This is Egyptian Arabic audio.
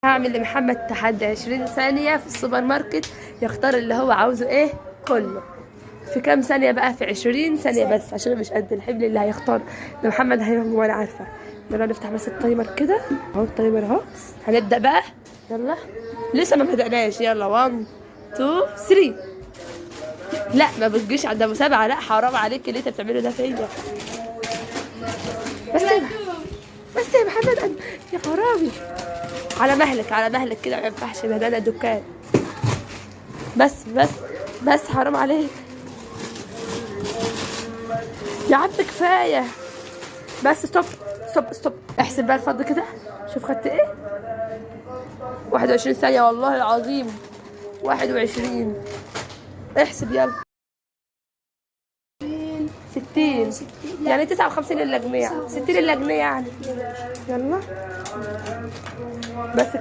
هعمل لمحمد تحدي 20 ثانية في السوبر ماركت، يختار اللي هو عاوزه ايه كله في كام ثانية بقى؟ في 20 ثانية بس، عشان مش قد الحمل اللي هيختار ده. محمد هيهجم وانا عارفة. يلا نفتح بس ال timer كده اهو، ال timer اهو. هنبدأ بقى، يلا لسه ما بدأناش. يلا 1 2 3. لا ما بتجيش عند ابو سبعة، لا حرام عليك اللي انت بتعمله ده فيا. بس يا بس يا محمد يا خرابي، على مهلك على مهلك كده، ما ينفعش بهدلة دكان. بس بس بس حرام عليك يا عم، كفاية بس. stop stop stop. احسب بقى الفضل كده، شوف خدت ايه. 21 ثانية والله العظيم، 21. احسب يلا. 60 يعني 59 الا جنيه، 60 الا جنيه يعني. يلا بس كده.